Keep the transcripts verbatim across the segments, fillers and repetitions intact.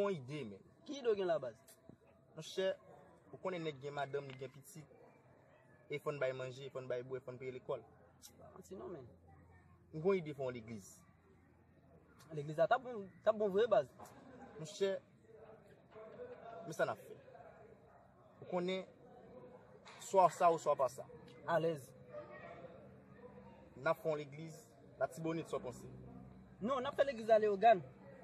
Yon ide, men. Ki ide w gen la, baz? Monchè, ou konnen nèg gen madanm, li gen pitit, e fò n bay manje, fò n bay bwè, fò n peye lekòl. Pa manti non, men. M gon ide fè yon legliz. Legliz la t ap bon, t ap bon vre, baz. Monchè, men sa n ap fè. Ou konnen, swa sa ou swa pa sa. Alèz. N ap fè yon legliz, Latibonit, sa w panse? Non, n ap fè legliz la Leyogàn.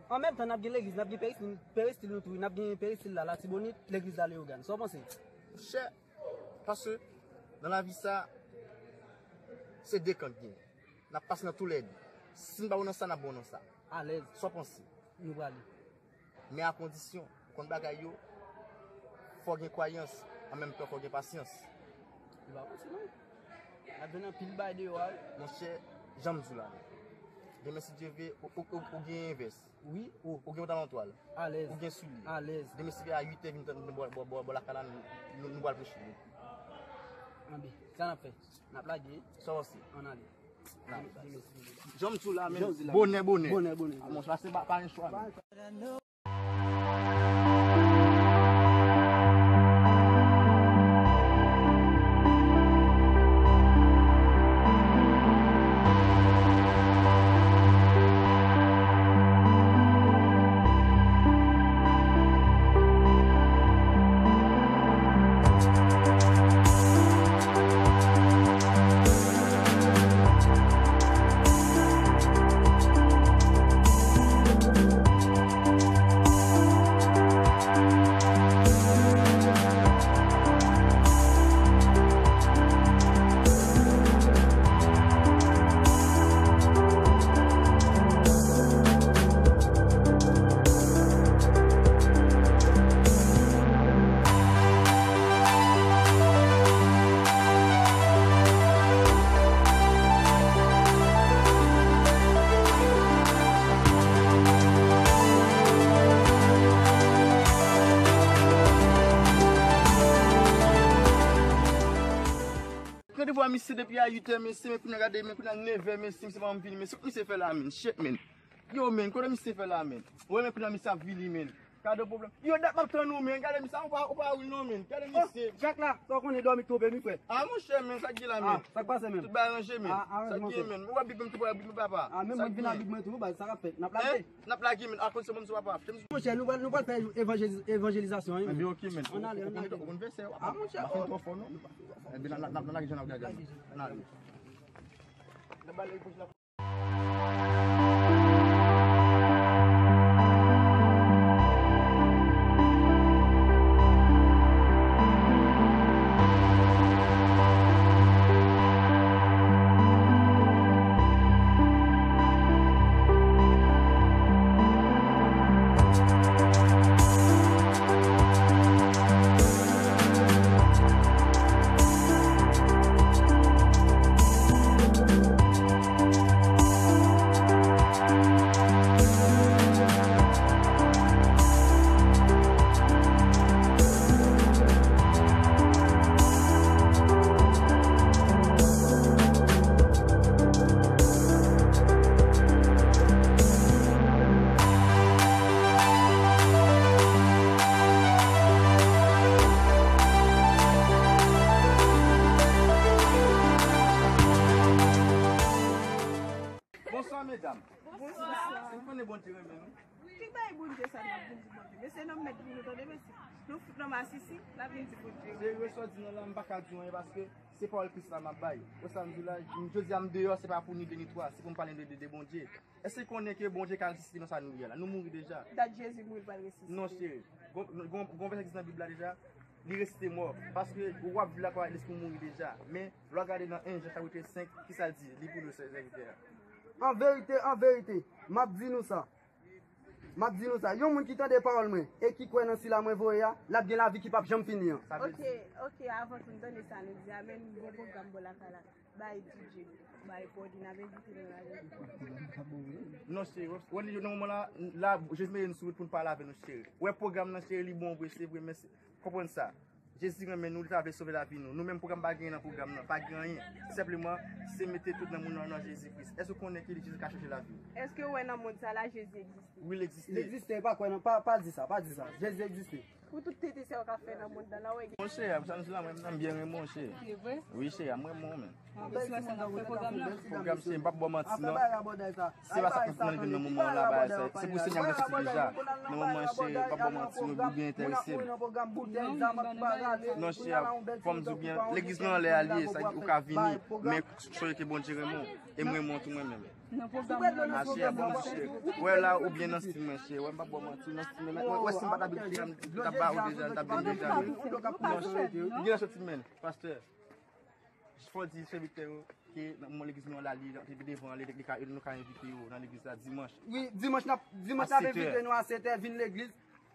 An menm tan, n ap gen legliz, n ap gen peristil, peristil nou tou, n ap gen peristil la, Latibonit, legliz la Leyogàn. Sa w panse? Monchè, paske nan lavi sa, se de kan k genyen. N ap pase nan toulède. Si n pa bon nan sa, n ap bon nan sa. Alèz. Sa w panse? Nou prale. Men a kondisyon, ou konn bagay yo, fò gen kwayans, an menm tan fò gen pasyans. Li pa manti non. N ap jwenn anpil bagay deyò a wi. Monchè, jan m di w la, demen si Dye vle, ou, ou, ou, ou gen envès. Wi, ou. Ou gen pantalon twal. Alèz. Ou gen soulye. Alèz. Demen si vle a uit è vin tann nou bò, bò, bò, bò lakay la, nou, nou, nou pral preche. Anben, sa n ap fè? N ap lage. Sa w panse? Ann ale. N ale. Demen si Dye vle. Jan m di w la, men. Jan w di la. Bonè, bonè. Bonè, bonè. A, monchè, se pa, pa gen chwa, men. Randevou a misye depi a uit è, mesye, men kounye a gade, men kounye a nèf è, mesye, misye pa janm vini, mesye, misye fè la, men, shit, men. Yo, men, kote misye fè la, men? Ou wè, men, kounye a misye ap vini, men. Gade pwoblèm. Yo, dat m ap tann ou, men. Gade misye, ou pa, ou pa wi non, men. Gade misye. Jack la, sa w konnen dòmi twonpe m wi, frè. A, monchè, men, sa k gen la, men? A, sa k pase, men? Tout bagay ranje, men. A, sa k gen, men? Ou wè bib m tou, bib m, papa. A, men mwen vin a bib mwen tou, baz, sa k ap fèt? N ap lage? N ap lage, men. Akoz se moun se papa. Monchè, nou pral, nou pral fè evanjeliz-, evanjelizasyon, wi, men. Ann ale, ann ale. Ann ale, ann ale. Ou konn fè sa, papa. A, monchè, m ap fè twò fò, non. Ebyen, n ap, n ap, n ap lage jan n ap lage. Ann ale. N ap ba l evanjil la. Bonswa, medam. Bonswa. Ou konnen Bondye renmen nou? Ki bay Bondye sa n ap vin di Bondye? Mesye, nou mèt pou nou tande, mesye. Nou fout nan masisi, n ap vin di Bondye. Serye, sa w di nan la, m pa ka di w anyen paske se pawòl Kris la m ap bay. Wè sa m di w la, jodi a m deyò, se pa pou ni de ni twa, se pou m pale de, de, de Bondye. Èske w konnen ke Bondye ka resisite nou sa nou ye la? Nou mouri deja. Dat Jezi mouri, l pral resisite. Non, cheri. Gon, gon, gon vèsè ki nan Bib la deja, li resisite mò. Paske w ap viv la, kwa, èske w mouri deja. Men, lè w gade nan en Jan chapit senk, ki sa l di? Li pou nou, sè, sèvitè a. An verite, an verite, m ap di nou sa. M ap di nou sa, yon moun ki tande pawòl mwen e ki kwè nan sila mwen voye a, l ap gen lavi ki p ap janm fini an. Sa vle di. Ok, ok, avan tou n tande sa nou di a, men n gon pwogram bò lakay la. Bay D J, bay Pòdi, n ap envite nou la. Non, cheri, wè, nan moman la, la, Jezi mete n sou wout pou n pale avè nou, cheri. Wè, pwogram nan, cheri, li bon vre, se vre, men se, konprann sa. Jezi renmen nou, li ta vle sove lavi nou. Nou menm pwogram pa gen nan pwogram nan, pa gen anyen. Senpleman, se mete tout nan moun nan, nan Jezi Kris. Èske w konnen ke Jezi ka chanje lavi w? Èske w wè nan mond sa la Jezi egziste? Wi, l egziste. L egziste, pa kwè nan, pa, pa di sa, pa di sa. Jezi egziste. Pou tout tete sa yo ka fè nan mond nan, la w wè gen. Monchè, sa m di la, mwen, m byen renmen w, cheri. Se vre? Wi, cheri, mwen, mwen, men. An plis, lè sa n ap fè pwogram la. Pwogram, cheri, m p ap ba w manti, non. Se pa sa k ap nan legliz nan moman an la, bagay sa. Se pou Senyè a mwen soti deja. Nan moman an, cheri, m p ap ba w manti, non, ou byen enterese m. Non, cheri, fò m di w byen, legliz nan anlè a l ye, sa di ou ka vini, men sonje ke Bondye renmen w, e m renmen w tou mwen menm. Nan pwogram nan. Mache a bon, cheri. Wè la, ou byen nan stil mwen, cheri. Wè, m p ap ba w manti, nan stil mwen. Wè, wè, si m pa t abitye, m t ap ba ou deja, m t ap vin deja. Non, cheri. Ou gen nan stil mwen, pastè. Fò di sèvitè yo ke nan legliz nou an la, li, li devan, li, li ka, nou ka envite yo nan legliz la dimanch. Wi, dimanch n ap, dimanch n ap envite nou a sèt è, vin legliz.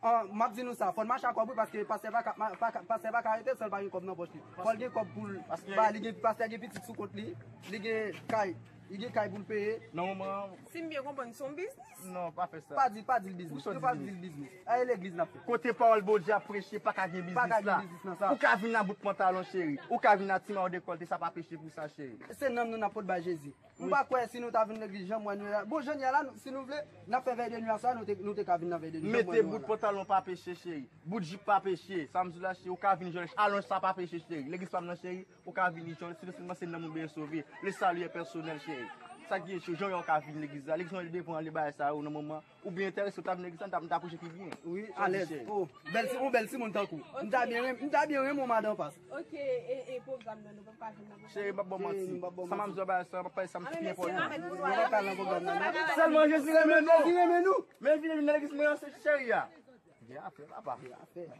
An, m ap di nou sa, fò n mache ak kòb wi, paske pastè pa ka, pa ka, pastè pa ka rete san l pa gen kòb nan pòch li. Fò l gen kòb pou l ba, li gen, pastè gen pitit sou kont li, li gen kay, li gen kay pou l peye. Nan moman an. Si m byen konprann, se yon biznis? Non, pa fè sa. Pa di, pa di l biznis. Ou pa di l biznis. A, e legliz n ap fè. Kote pawòl Bondye ap preche, pa ka gen biznis la. Pa ka gen biznis nan sa. Ou ka vin a bout pantalon, cheri. Ou ka vin a ti mayo dekòlte, sa pa peche pou sa, cheri. Se nanm nou n ap pot bay Jezi. M pa kwè si nou ta vin legliz jan m wè nou ye la. Bon, jan n ye la, si nou vle, n ap fè vèy de nwi a sa, nou te, nou te ka vin nan vèy de nwi jan m wè nou ye la. Mete bout pantalon pa peche, cheri. Bout jip pa peche. Sa m di w la, cheri, ou ka vin jan, alonj sa pa peche, cheri. Legliz pa m nan, cheri, ou ka vini jan, si sèlman se nanm ou byen sove. Le salut est personnel, cheri. Sa k gen, cheri, jan w ka vin legliz la. Legliz nan devan, ale bagay sa yo, nan moman, ou byen enterese, ou ta vin legliz la, m ta, m ta preche pi byen. Wi, alèz. Oh, bèl, yon bèl timoun tankou. M ta byen renmen, m ta byen renmen yon madan pas. Ok, e, e pwogram nan, nou p ap ka vin nan pwogram nan? Cheri, m p ap ba w manti. Sa m ap di w, bagay sa, m ap pale sa m pi enpòtan. Mwen pa pral nan pwogram nan, non. Sèlman Jezi renmen nou. Jezi renmen nou. Men vini, vini nan legliz mwen an, se cheri a. Gen afè, papa. Gen afè.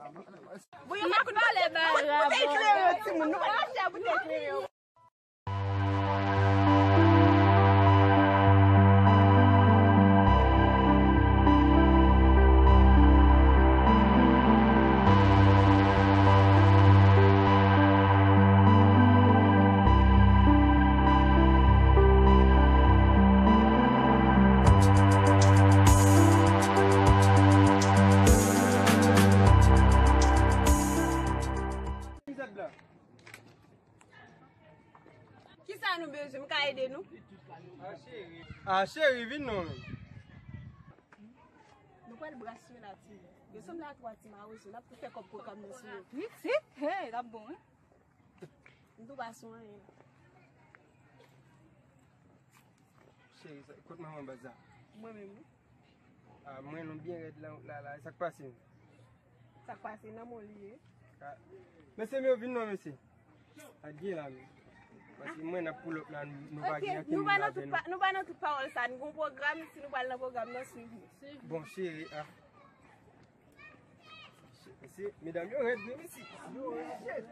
Bon, yo pa koute kleren, timoun. Nou pa mache a bout kleren. Kisa nou bezwen? M ka ede nou? A cheri, vin non. Nou pral brase la, timoun. Yo sanble a twa ti mawozo, n ap tou fè kòb pwogram nan sou yo. Pitit, hey, l ap bon, wi. M tou pa sou anyen. Cheri, sa, kot manman baz la? Mwen menm, wi. A, mwen nou byen rèd la, la, la. Sa k pase? Sa k pase nan mwen li ye. A, mesye, men yo vin non, mesye. A, gen la, men. Paske mwen n ap pull up la, nou pa gen ankenn moun avè nou. Nou pa nan tout pawòl sa, nou gon pwogram, si nou pral nan pwogram nan, swiv nou. Bon, cheri, a. Mesye, medam yo rèd, wi, mesye. Yo rèd.